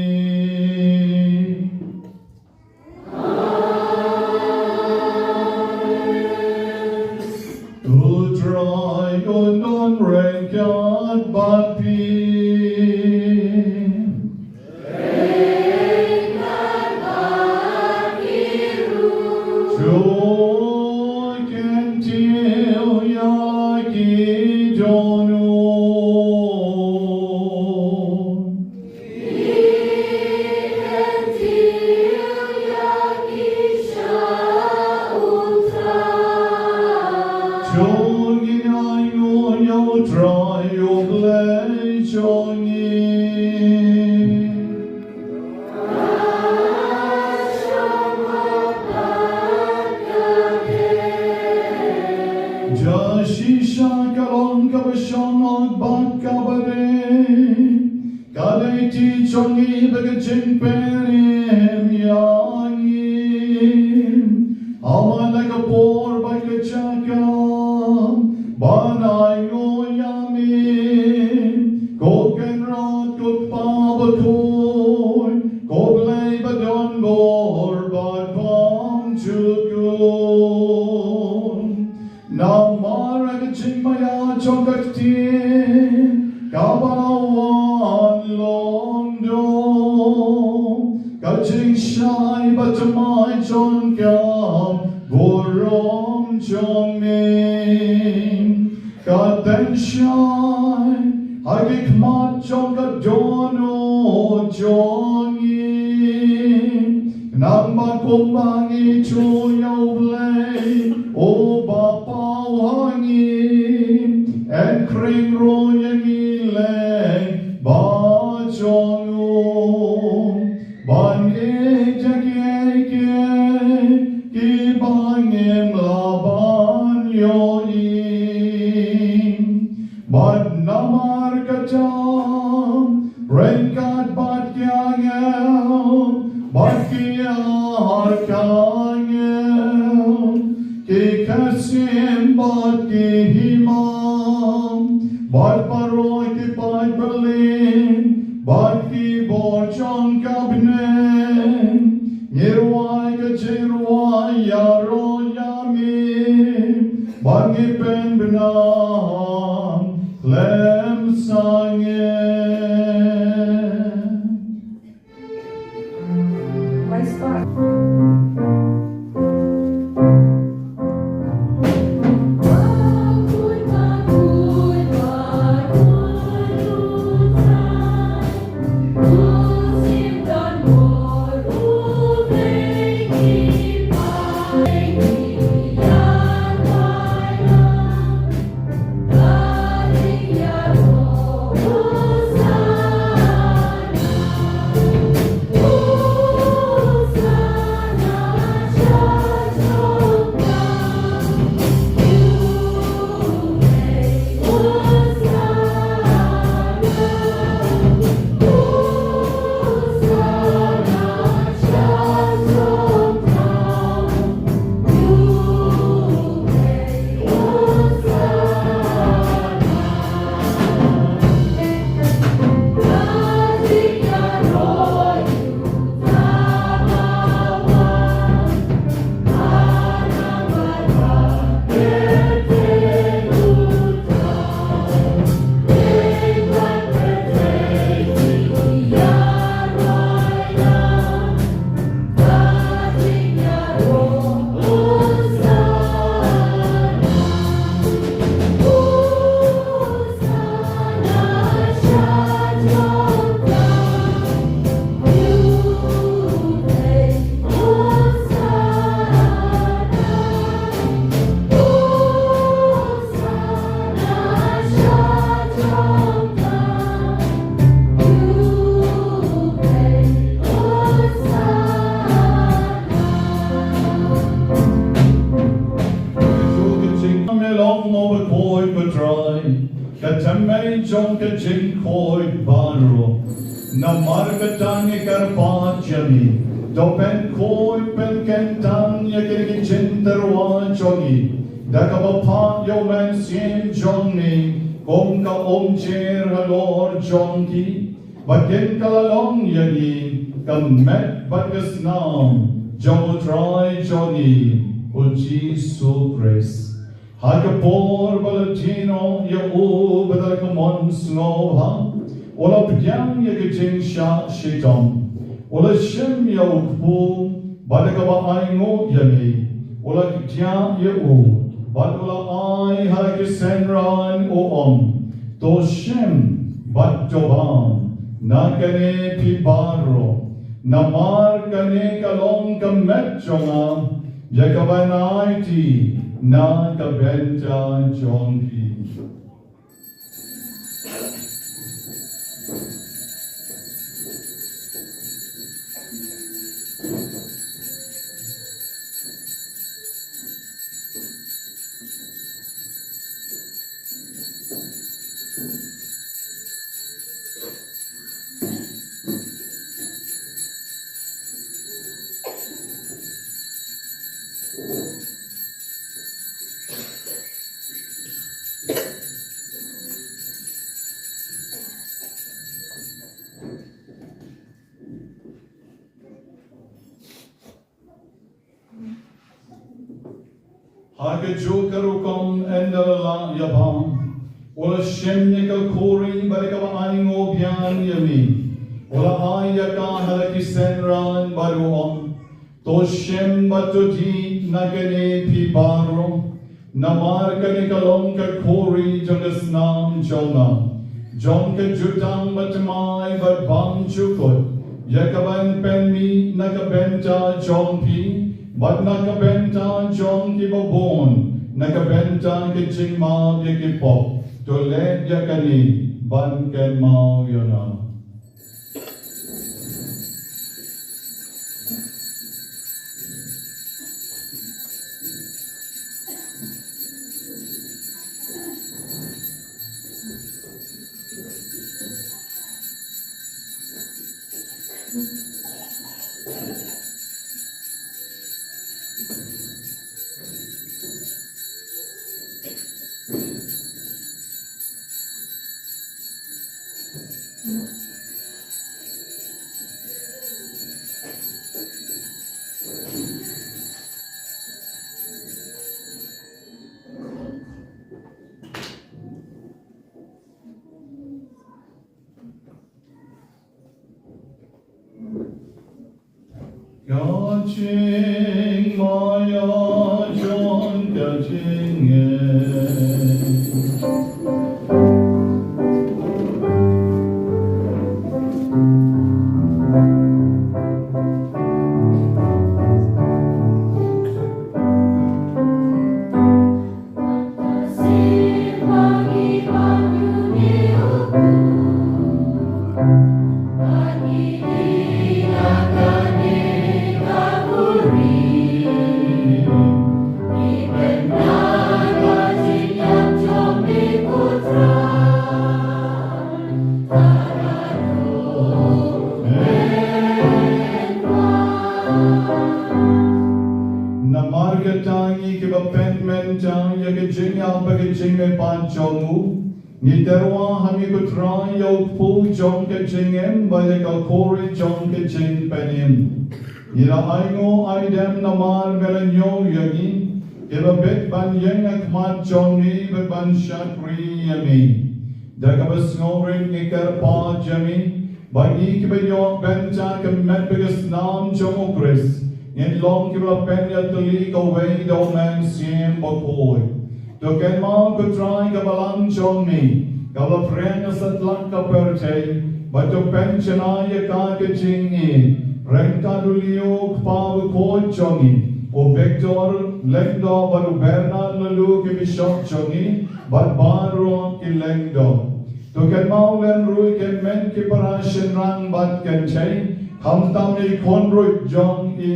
U Trai un don ryngkat bad phi. To kyntiew ïa ki dohnud. To ngin ainguh ïa U Trai U Blei jong ngi. Ja shisha ka long kaba shong bad kaba dei. Ka dei ti jong ngi bad ka jingpynim ïa ngi. Haba la ka por bad ka jaka ban ainguh ïa me, ko Kynrad, ko Kpa bakhuid, ko Blei ba don bor bad bymjukut. Namar ka jingmaïa jong ka ktien kaba la wan long dor, ka jingshai ba thymmai jong ka burom jong me, ka tynshai ha ki khmat jong ka dohnud jong ngi. Nangta kumba ngi shu ïa U Blei uba paw ha ngi, yn khring ruh ïa ngi lei ba jong u, ban ïeit ïa kiei kiei kiba ngim lah ban ïohi. Bad namar kata, ryngkat bad ki angel bad ki arkangel, ki ksiem bad ki hima, bad baroh ki paidbah, bad ki bor jong ka bneng, ngi rwai ka jingrwai ïaroh ïa me, bad ngi pynbna khlem sangeh. Ka thymmei jong ka jingkhuid baroh. Namar kata ngi kyrpad ïa me, to pynkhuid pynkyntang ïa kine ki jingtyrwa jong ngi da kaba phah ïa u Mynsiem jong me kum ka umjer halor jong ki, ba kin kylla long ïa ngi ka met bad ka snam jong u Trai jong ngi u Jisu Khrist. Ha ka por ba la die noh ïa u, bad da ka mon sngewbha u la pdiang ïa ka jingshah shitom, u la shim ïa u kpu, bad da kaba ainguh ïa me u la kdiah ïa u, bad u la ai ha la ki synran, u ong, to shim bad to bam na kane phi baroh, namar kane ka long ka met jong nga, ïa kaban aiti na ka bynta jong phi. Ha kajuh ka rukom, ynda la lah ïa bam, u la shim ïa ka khuri, bad da kaba ainguh biang ïa me, u la ai ïa ka ha la ki synran, bad u ong, to shim bad to dih na kane phi baroh, namar kane ka long ka khuri jong ka snam jong nga, jong ka jutang bathymmai bad bymjukut, ïa kaban pynmih na ka bynta jong phi bad na ka bynta jong kiba bun, na ka bynta ka jingmap ïa ki pop. To leh ïa kane ban kynmaw ïa nga. Ka jingmaïa jong ka jingngeit. Namar kata ngi kiba peit mynta ïa ka jingïap bad ka jingmihpat jong u, ngi tyrwa ha me ko Trai ïa u kpu jong ka jingim bad ïa ka khuri jong ka jingpynim. Ngi la ainguh aidem namar me la ñiew ïa ngi kiba bit ban ïeng ha khmat jong me bad ban shakri ïa me. Da kaba sngewrit ngi kyrpad ïa me ba ngi kiba ïoh bynta ka met bad ka snam jong u Khrist ngin long kiba la pynïatylli kawei da u Mynsiem Bakhuid. To kynmaw ko Trai ka balang jong me kaba la phriang ha satlak ka pyrthei, bad to pynjanai ïa ka ka jingïeit ryngkat u Leo u kpa bakhuid jong ngi, u Victor Lyngdoh bad u Bernard Nalu ki bishop jong ngi, bad baroh ki lyngdoh. To kynmaw lem ruh ïa ki hynmen ki para shynrang bad kynthei, khamtam ïa i khun ruh jong i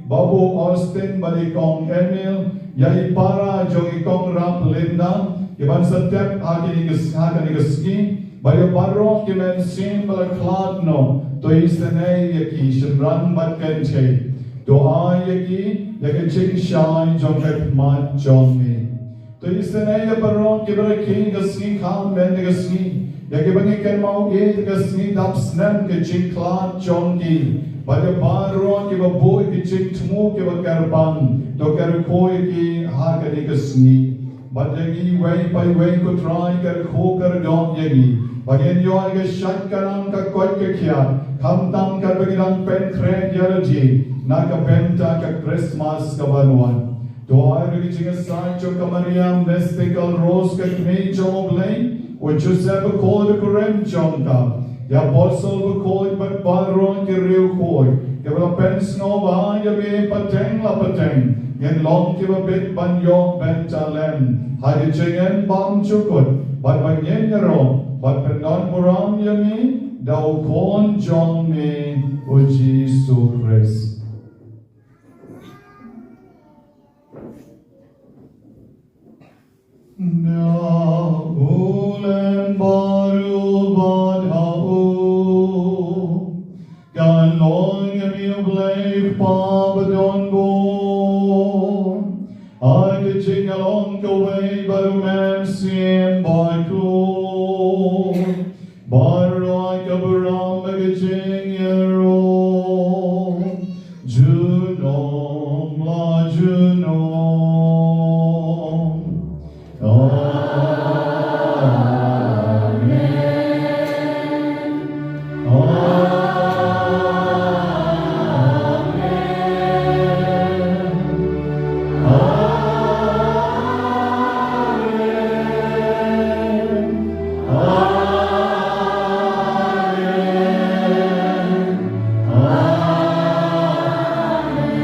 Babu Austin bad i kong Emil, ïa i para jong i kong Rap Linda, Ki ban sa tep ha kine ki, ha kane ka sngi, bad ïa baroh ki mynsiem ba la khlad noh, to isynei ïa ki shynrang bad kynthei. To ai ïa ki ïa ka jingshai jong ka khmat jong me. To isynei ïa baroh kiba la khie ka sngi kham bad ka sngi, ïa kiba ngi kynmaw ïa ka sngi dap snem ka jingkhlad jong ki. Bad ïa baroh kiba buh ki jingthmu kiba kyrpang, to kyrkhu ïa ki ha kane ka sngi. Bad ïa ngi iwei pa iwei, ko Trai, kyrkhu kyrdoh ïa ngi, ba ngin ïoh ïa ka shait ka nam ka koit ka khiah, khamtam katba ngi dang pynkhreh ïa lade na ka bynta ka Khristmas kaban wan. To ai ruh ïa ka jingïasaid jong ka Maria Mystical Rose, ka Kmie jong U Blei, u Joseph bakhuid u kurim jong ka, ïa ki apostol bakhuid bad baroh ki riewkhuid kiba la pynsngewbha ïa me pateng la pateng, ngin long kiba bit ban ïoh bynta lem ha ka jingim bymjukut, bad ba ngin ïaroh bad pyndonburom ïa me da U Khun jong me, U Jisu Khrist. Na u len baru bad ha u kan long ïa me, U Blei Kpa badonbor, ha ka jingïalong kawei bad U Mynsiem Bakhuid, baroh ka burom bad ka jingïaroh junom la junom. Amen. Amen. Amen. Amen. Amen.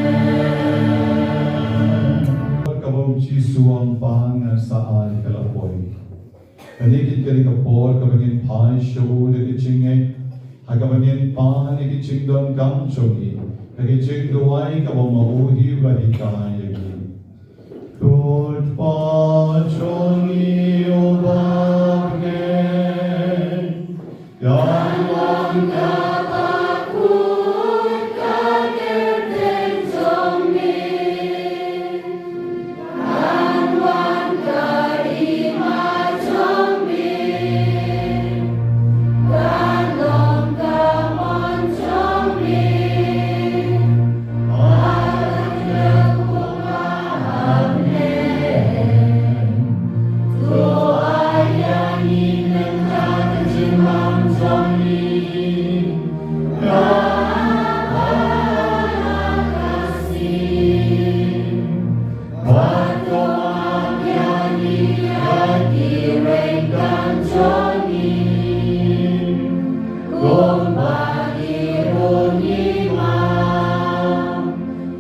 Kaba u Jisu u ong, Pa, nga sa ai ka la poi. Kane ka dei ka por kaba ngin phai sha u da ka jingngeit, ha kaba ngin pan ïa ka jingdonkam jong ngi, da ka jingduwai kaba ma u hi u la hikai ïa ngi. Ko Kpa jong ngi uba ha bneng, kan long kata ka kyrteng jong me. Kan wan ka hima jong me. Kan long ka mon jong me.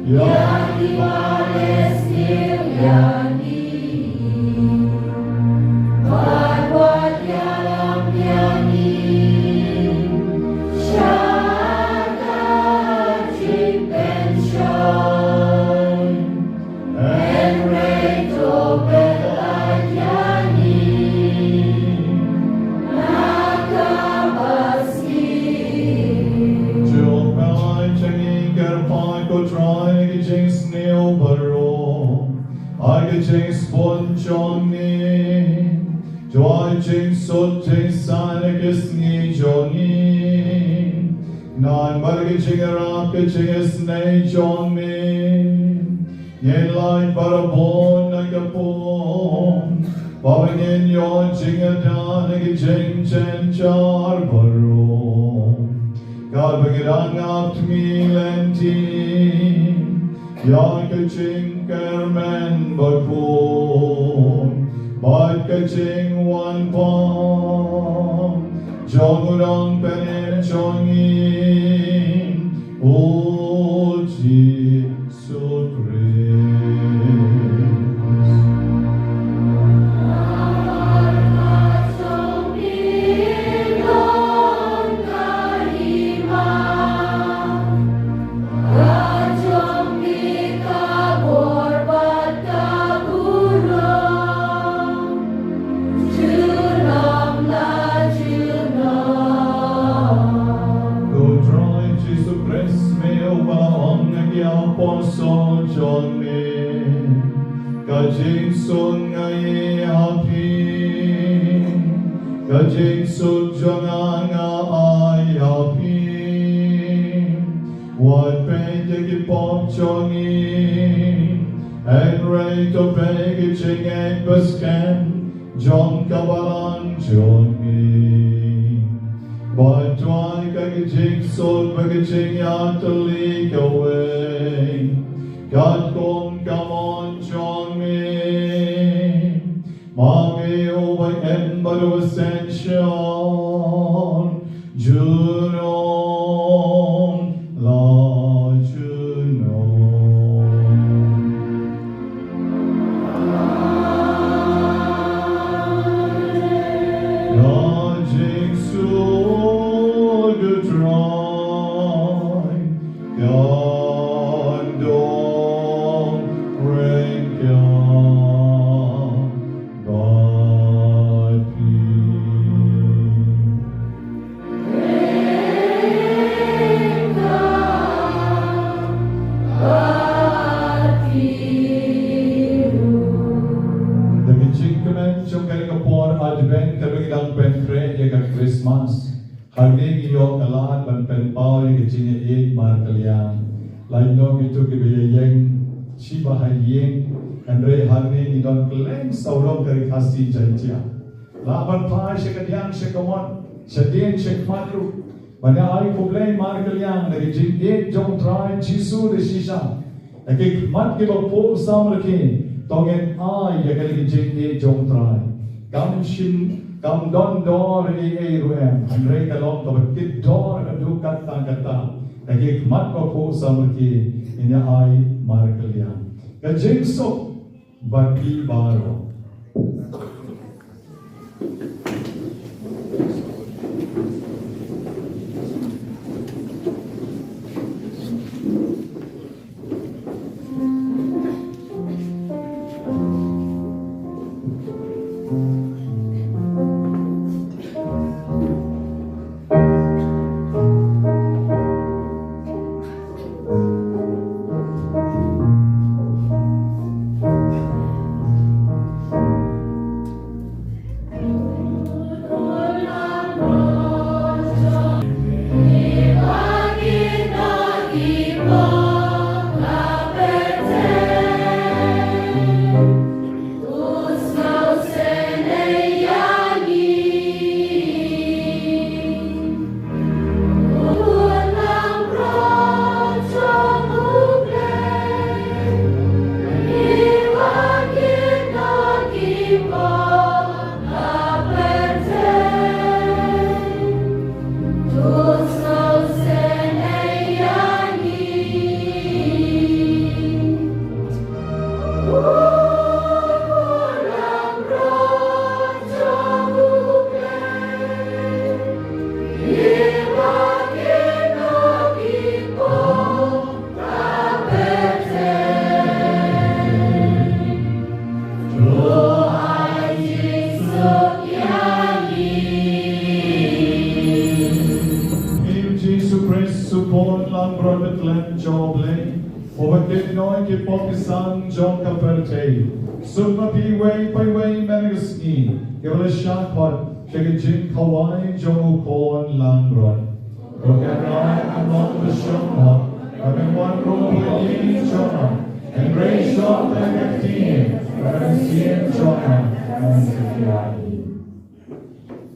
Ïa ki ba leh sniew ïa ngi, bad wat ïalam ïa ngi sha ka jingpynshoi, hynrei to pynlait ïa ngi na kaba sniew. To pynlait ïa ngi, kyrpad ko Trai, ha ka jingsniew baroh, ha ka jingsbun jong me, to ai jingsuk jingsan ha ka sngi jong ngi, namar ka jingïarap ka jingisynei jong me, ngin lait barabor na ka pung, ba ngin ïoh jingïada na ka jingjynjar baroh, katba ngi dang ap khmih lynti ïa ka jingkyrmen bakhuid bad ka jingwan pat jong u Nongpynim jong ngi, u Jisu Khrist. Ka jingsuk jong nga nga ai ha phi. Wat peit ïa ki pop jong ngi, hynrei to peit ki jingngeit ba skhem jong ka balang jong ngi. Bad duwai ka ki jingsuk bad ki jingïatylli kawei, katkum ka mon jong me. Ma me uba im bad uba synshar junom la junom. Ka jingsuk U Trai kan don ryngkat bad phi. Da ka jingkmen jong kane ka por Advent kaba ngi dang pynkhreh ïa ka Christmas, hangne ngi ïoh ka lad ban pynpaw ïa ka jingïaieit markylliang. Lait noh kito kiba ïeng shi ba ha ïing, hynrei hangne ngi don kylleng sawdong ka ri Khasi Jaiñtia. Lah ban phai sha kadiang sha kamon, shadien sha khmat ruh, ban ïa ai khublei markylliang da ka jingïeit jong U Trai Jisu da shisha. Da ki khmat kiba phuh samrkhie to ngin ai ïa kane ka jingïeit jong U Trai. Kam shym, kam don dor ei ei ruh em, hynrei ka long kaba kit dor haduh katta katta. Da ki khmat ba phuh samrkhie ngin ïa ai markylliang. Ka jingsuk bad phi baroh. Jisu Khrist, U Khun langbrot ba khlem jop lei, uba kit noh ïa ki pop ki san jong ka pyrthei. Suk ma phi iwei pa iwei mynne ka sngi, kiba la shah khot sha ka jingkhawai jong U Khun langbrot. Ko Kynrad, ngam long ba shong hok, ba men wan rung ha ïing jong nga, hynrei shong tang ka ktien, ba mynsiem jong nga kan sa pynlong.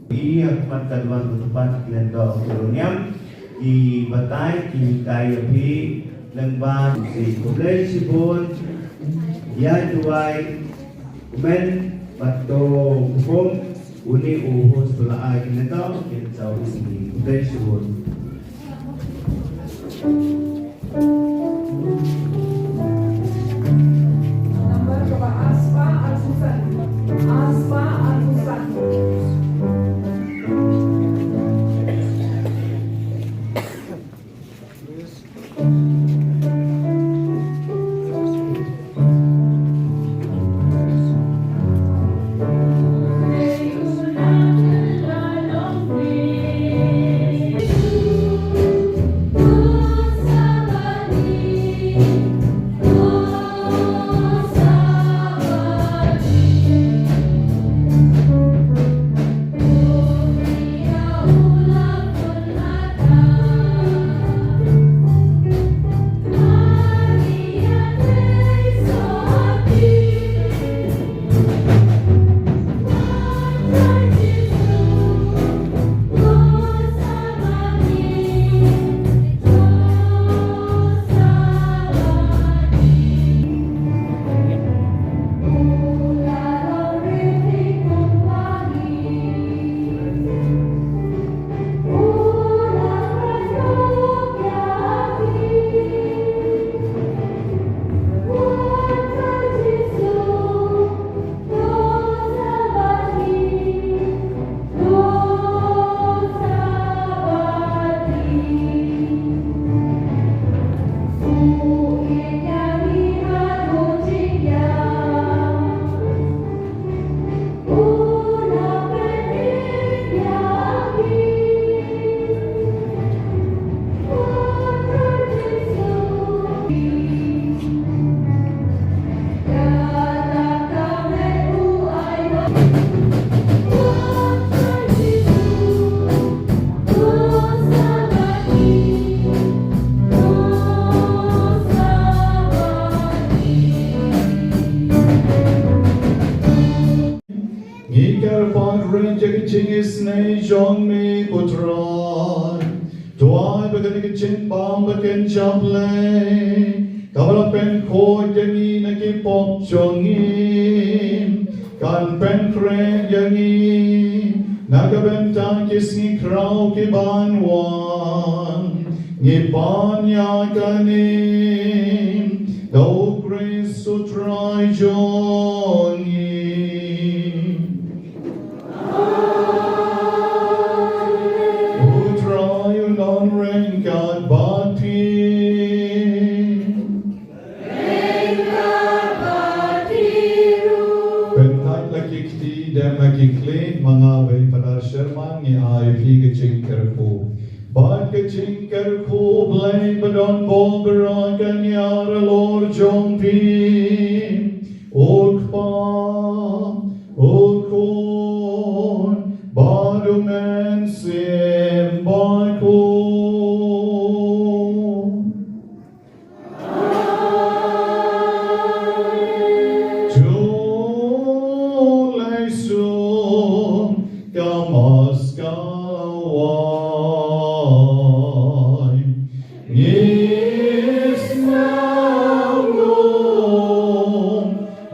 Phi ha khmat ka duwan ka kyrpad ki lyngdoh ki riewniam, ki batai ki hikai ïa phi lyngba. Khublei shibun ïa duwai. Kmen bad to hukum une u host ba la ai kane ka, kin sa u sngi. Khublei shibun. Number kaba arspah arphew san. Arspah arphew san. jong me, ko Trai. Duwai ba kane ka jingbam ba kynjah Blei kaba la pynkhuid ïa ngi na ki pop jong ngi kan pynkhreh ïa ngi na ka bynta ki sngi khraw ki ban wan. Ngi pan ïa kane da u Khrist u Trai jong ngi. U Trai un don ryngkat bad phi. Pynthait la ki kti, dem la ki khlieh, ma nga wei Phadar Sherman ngi ai phi ka jingkyrkhu. Bad ka jingkyrkhu Blei ba don bor baroh kan ïar halor jong phi. U Kpa, U Khun, bad U Mynsiem Bakhuid. To lei sum ka Maskawai. Ngis nang lum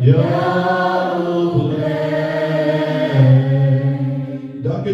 ïa U Blei. Da ka